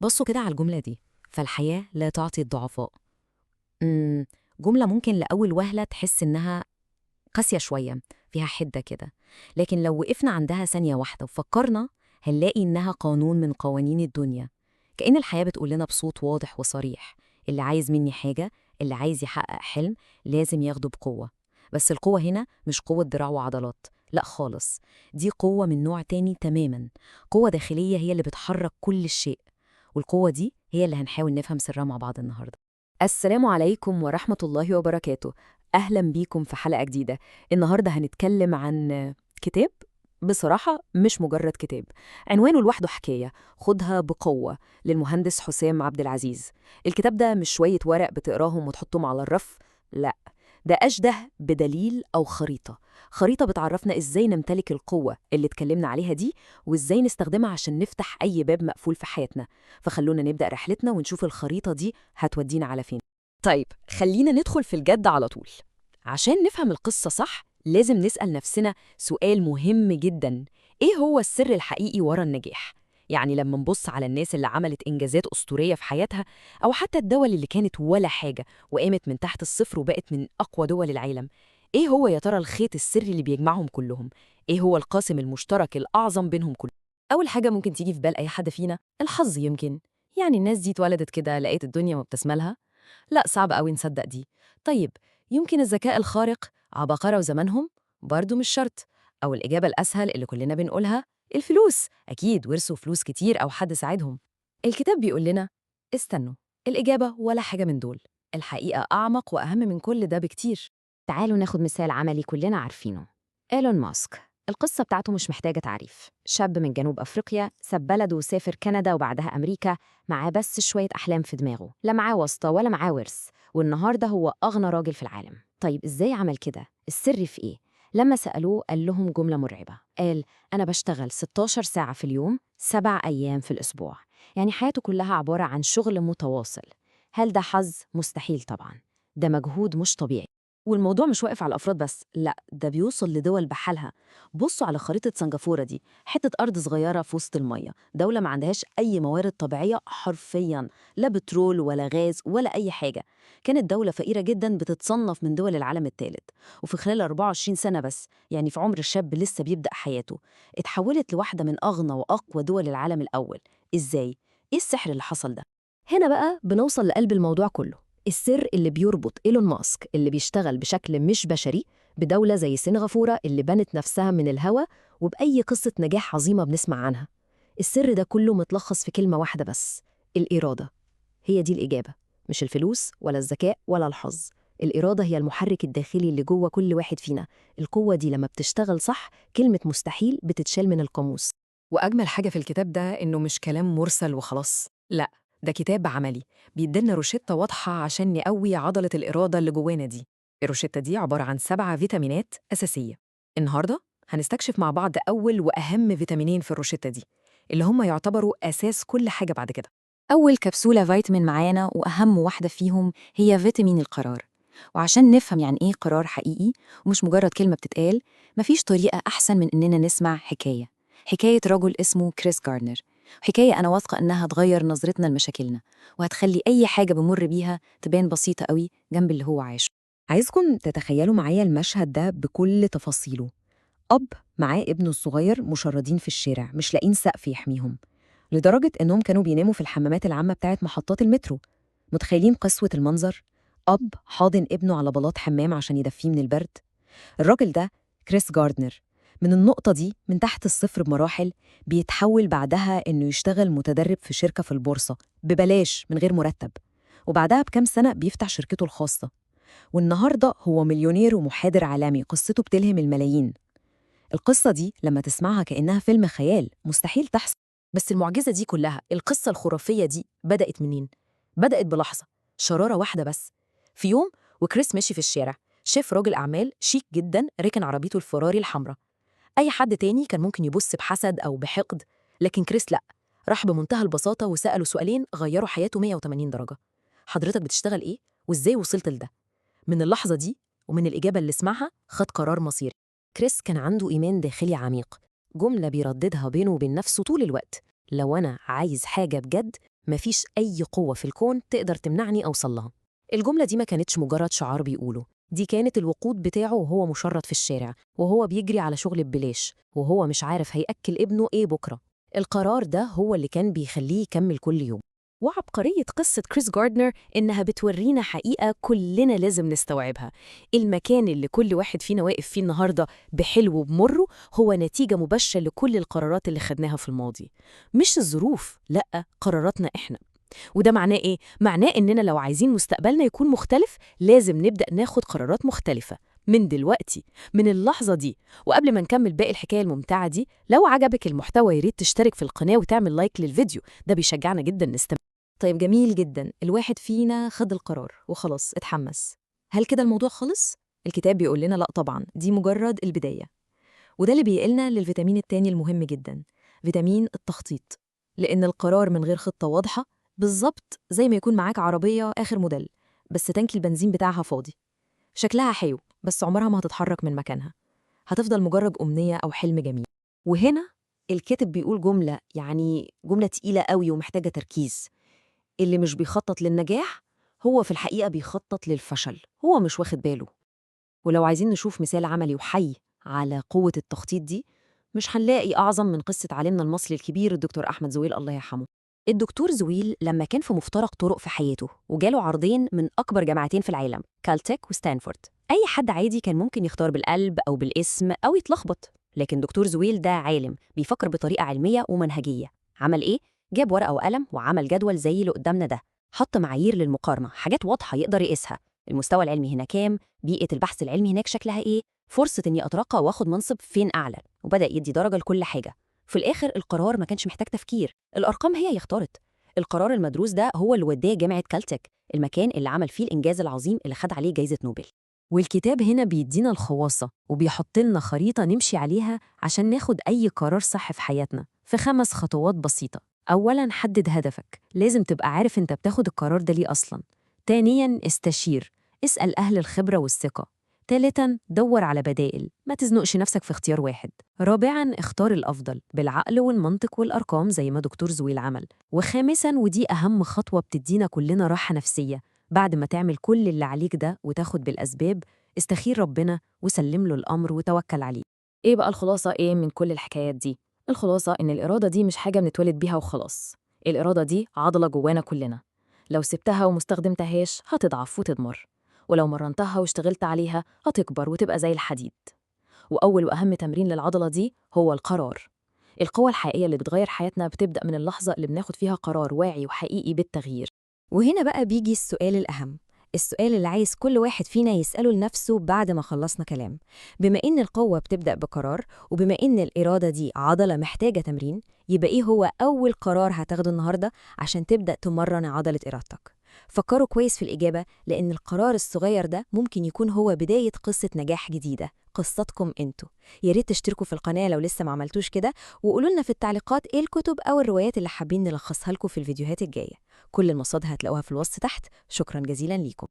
بصوا كده على الجملة دي، فالحياة لا تعطي الضعفاء. إمم، جملة ممكن لأول وهلة تحس إنها قاسية شوية، فيها حدة كده، لكن لو وقفنا عندها ثانية واحدة وفكرنا هنلاقي إنها قانون من قوانين الدنيا. كأن الحياة بتقول لنا بصوت واضح وصريح، اللي عايز مني حاجة، اللي عايز يحقق حلم، لازم ياخده بقوة. بس القوة هنا مش قوة دراع وعضلات، لا خالص، دي قوة من نوع تاني تماماً، قوة داخلية هي اللي بتحرك كل شيء، والقوة دي هي اللي هنحاول نفهم سرها مع بعض النهاردة. السلام عليكم ورحمة الله وبركاته. أهلا بيكم في حلقة جديدة. النهاردة هنتكلم عن كتاب، بصراحة مش مجرد كتاب، عنوانه لوحده حكاية، خدها بقوة، للمهندس حسام عبد العزيز. الكتاب ده مش شوية ورق بتقراهم وتحطهم على الرف، لا، ده أشبه بدليل أو خريطة، خريطة بتعرفنا إزاي نمتلك القوة اللي اتكلمنا عليها دي، وإزاي نستخدمها عشان نفتح أي باب مقفول في حياتنا. فخلونا نبدأ رحلتنا ونشوف الخريطة دي هتودينا على فين. طيب خلينا ندخل في الجد على طول. عشان نفهم القصة صح لازم نسأل نفسنا سؤال مهم جدا، إيه هو السر الحقيقي ورا النجاح؟ يعني لما نبص على الناس اللي عملت إنجازات أسطورية في حياتها، أو حتى الدول اللي كانت ولا حاجة وقامت من تحت الصفر وبقت من أقوى دول العالم، إيه هو يا ترى الخيط السري اللي بيجمعهم كلهم؟ إيه هو القاسم المشترك الأعظم بينهم كلهم؟ أول حاجة ممكن تيجي في بال أي حد فينا الحظ، يمكن يعني الناس دي اتولدت كده لقيت الدنيا مبتسمة لها؟ لا، صعب قوي نصدق دي. طيب يمكن الذكاء الخارق، عباقرة وزمانهم؟ برضو مش شرط. أو الإجابة الأسهل اللي كلنا بنقولها، الفلوس، أكيد ورثوا فلوس كتير أو حد ساعدهم. الكتاب بيقول لنا استنوا، الإجابة ولا حاجة من دول، الحقيقة أعمق وأهم من كل ده بكتير. تعالوا ناخد مثال عملي كلنا عارفينه، إيلون ماسك. القصة بتاعته مش محتاجة تعريف، شاب من جنوب أفريقيا ساب بلده وسافر كندا وبعدها أمريكا، معاه بس شوية أحلام في دماغه، لا معاه واسطة ولا معاه ورث، والنهاردة هو أغنى راجل في العالم. طيب إزاي عمل كده؟ السر في إيه؟ لما سألوه قال لهم جملة مرعبة، قال أنا بشتغل 16 ساعة في اليوم، 7 أيام في الأسبوع، يعني حياته كلها عبارة عن شغل متواصل. هل ده حظ؟ مستحيل طبعا، ده مجهود مش طبيعي. والموضوع مش واقف على الأفراد بس، لا، ده بيوصل لدول بحالها. بصوا على خريطة سنغافورة دي، حتة أرض صغيرة في وسط المية، دولة ما عندهاش أي موارد طبيعية حرفياً، لا بترول ولا غاز ولا أي حاجة. كانت دولة فقيرة جداً بتتصنف من دول العالم الثالث، وفي خلال 24 سنة بس، يعني في عمر الشاب لسه بيبدأ حياته، اتحولت لواحدة من أغنى وأقوى دول العالم الأول. إزاي؟ إيه السحر اللي حصل ده؟ هنا بقى بنوصل لقلب الموضوع كله، السر اللي بيربط إيلون ماسك اللي بيشتغل بشكل مش بشري بدولة زي سنغافورة اللي بنت نفسها من الهوا، وبأي قصة نجاح عظيمة بنسمع عنها. السر ده كله متلخص في كلمة واحدة بس، الإرادة. هي دي الإجابة، مش الفلوس ولا الذكاء ولا الحظ. الإرادة هي المحرك الداخلي اللي جوه كل واحد فينا. القوة دي لما بتشتغل صح، كلمة مستحيل بتتشال من القاموس. وأجمل حاجة في الكتاب ده إنه مش كلام مرسل وخلاص، لا، ده كتاب عملي بيدينا روشتة واضحة عشان نقوي عضلة الإرادة اللي جوانا دي. الروشتة دي عبارة عن 7 فيتامينات أساسية. النهاردة هنستكشف مع بعض أول وأهم فيتامينين في الروشتة دي، اللي هم يعتبروا أساس كل حاجة بعد كده. أول كبسولة فيتامين معانا وأهم واحدة فيهم هي فيتامين القرار. وعشان نفهم يعني إيه قرار حقيقي ومش مجرد كلمة بتتقال، مفيش طريقة أحسن من إننا نسمع حكاية رجل اسمه كريس جاردنر. حكاية أنا واثقة إنها تغير نظرتنا لمشاكلنا، وهتخلي أي حاجة بمر بيها تبان بسيطة قوي جنب اللي هو عاشه. عايزكم تتخيلوا معايا المشهد ده بكل تفاصيله. أب معاه ابنه الصغير مشردين في الشارع، مش لاقين سقف يحميهم، لدرجة إنهم كانوا بيناموا في الحمامات العامة بتاعت محطات المترو. متخيلين قسوة المنظر؟ أب حاضن ابنه على بلاط حمام عشان يدفيه من البرد. الراجل ده كريس جاردنر، من النقطة دي، من تحت الصفر بمراحل، بيتحول بعدها إنه يشتغل متدرب في شركة في البورصة ببلاش من غير مرتب، وبعدها بكام سنة بيفتح شركته الخاصة. والنهاردة هو مليونير ومحاضر عالمي، قصته بتلهم الملايين. القصة دي لما تسمعها كأنها فيلم خيال، مستحيل تحصل. بس المعجزة دي كلها، القصة الخرافية دي، بدأت منين؟ بدأت بلحظة، شرارة واحدة بس. في يوم وكريس ماشي في الشارع، شاف راجل أعمال شيك جدا ركن عربيته الفراري الحمراء. أي حد تاني كان ممكن يبص بحسد أو بحقد، لكن كريس لأ، راح بمنتهى البساطة وسأله سؤالين غيروا حياته 180 درجة. حضرتك بتشتغل إيه؟ وإزاي وصلت لده؟ من اللحظة دي ومن الإجابة اللي سمعها خد قرار مصيري. كريس كان عنده إيمان داخلي عميق، جملة بيرددها بينه وبين نفسه طول الوقت، لو أنا عايز حاجة بجد مفيش أي قوة في الكون تقدر تمنعني أوصل لها. الجملة دي ما كانتش مجرد شعار بيقوله، دي كانت الوقود بتاعه وهو مشرد في الشارع، وهو بيجري على شغل ببلاش، وهو مش عارف هيأكل ابنه إيه بكرة. القرار ده هو اللي كان بيخليه يكمل كل يوم. وعبقرية قصة كريس جاردنر إنها بتورينا حقيقة كلنا لازم نستوعبها. المكان اللي كل واحد فينا واقف فيه النهاردة بحلو وبمره هو نتيجة مباشرة لكل القرارات اللي خدناها في الماضي. مش الظروف، لأ، قراراتنا إحنا. وده معناه إيه؟ معناه إننا لو عايزين مستقبلنا يكون مختلف لازم نبدأ ناخد قرارات مختلفة من دلوقتي، من اللحظة دي. وقبل ما نكمل باقي الحكاية الممتعة دي، لو عجبك المحتوى ياريت تشترك في القناة وتعمل لايك للفيديو، ده بيشجعنا جدا نستمر. طيب جميل جدا، الواحد فينا خد القرار وخلاص اتحمس. هل كده الموضوع خلص؟ الكتاب بيقول لنا لأ طبعا، دي مجرد البداية. وده اللي بيقلنا للفيتامين التاني المهم جدا، فيتامين التخطيط. لأن القرار من غير خطة واضحة بالظبط زي ما يكون معاك عربية آخر موديل بس تانك البنزين بتاعها فاضي. شكلها حلو بس عمرها ما هتتحرك من مكانها، هتفضل مجرد أمنية أو حلم جميل. وهنا الكاتب بيقول جملة، يعني جملة تقيلة قوي ومحتاجة تركيز. اللي مش بيخطط للنجاح هو في الحقيقة بيخطط للفشل، هو مش واخد باله. ولو عايزين نشوف مثال عملي وحي على قوة التخطيط دي، مش هنلاقي أعظم من قصة عالمنا المصري الكبير الدكتور أحمد زويل الله يرحمه. الدكتور زويل لما كان في مفترق طرق في حياته وجاله عرضين من أكبر جامعتين في العالم، كالتك وستانفورد. أي حد عادي كان ممكن يختار بالقلب أو بالاسم أو يتلخبط، لكن دكتور زويل ده عالم بيفكر بطريقة علمية ومنهجية. عمل إيه؟ جاب ورقة وقلم وعمل جدول زي اللي قدامنا ده، حط معايير للمقارنة، حاجات واضحة يقدر يقيسها. المستوى العلمي هنا كام؟ بيئة البحث العلمي هناك شكلها إيه؟ فرصة إني أترقى وآخد منصب فين أعلى؟ وبدأ يدي درجة لكل حاجة. في الآخر القرار ما كانش محتاج تفكير، الأرقام هي اللي اختارت. القرار المدروس ده هو اللي وداه جامعة كالتك، المكان اللي عمل فيه الإنجاز العظيم اللي خد عليه جايزة نوبل. والكتاب هنا بيدينا الخلاصة وبيحط لنا خريطة نمشي عليها عشان ناخد أي قرار صح في حياتنا في 5 خطوات بسيطة. أولاً، حدد هدفك، لازم تبقى عارف أنت بتاخد القرار ده ليه أصلاً. تانياً، استشير، اسأل أهل الخبرة والثقة. ثالثاً، دور على بدائل، ما تزنقش نفسك في اختيار واحد. رابعاً، اختار الأفضل بالعقل والمنطق والأرقام زي ما دكتور زويل عمل. وخامساً، ودي أهم خطوة بتدينا كلنا راحة نفسية، بعد ما تعمل كل اللي عليك ده وتاخد بالأسباب، استخير ربنا وسلم له الأمر وتوكل عليه. إيه بقى الخلاصة إيه من كل الحكايات دي؟ الخلاصة إن الإرادة دي مش حاجة بنتولد بيها وخلاص. الإرادة دي عضلة جوانا كلنا، لو سبتها ومستخدمتهاش هتضعف وتدمر، ولو مرنتها واشتغلت عليها هتكبر وتبقى زي الحديد. وأول وأهم تمرين للعضلة دي هو القرار. القوة الحقيقية اللي بتغير حياتنا بتبدأ من اللحظة اللي بناخد فيها قرار واعي وحقيقي بالتغيير. وهنا بقى بيجي السؤال الأهم، السؤال اللي عايز كل واحد فينا يسأله لنفسه بعد ما خلصنا كلام. بما إن القوة بتبدأ بقرار، وبما إن الإرادة دي عضلة محتاجة تمرين، يبقى إيه هو أول قرار هتاخده النهاردة عشان تبدأ تمرن عضلة إرادتك؟ فكروا كويس في الإجابة، لأن القرار الصغير ده ممكن يكون هو بداية قصة نجاح جديدة، قصتكم انتوا. يا ريت تشتركوا في القناة لو لسه ما عملتوش كده، وقولوا لنا في التعليقات إيه الكتب أو الروايات اللي حابين نلخصها لكم في الفيديوهات الجاية. كل المصادر هتلاقوها في الوصف تحت. شكرا جزيلا ليكم.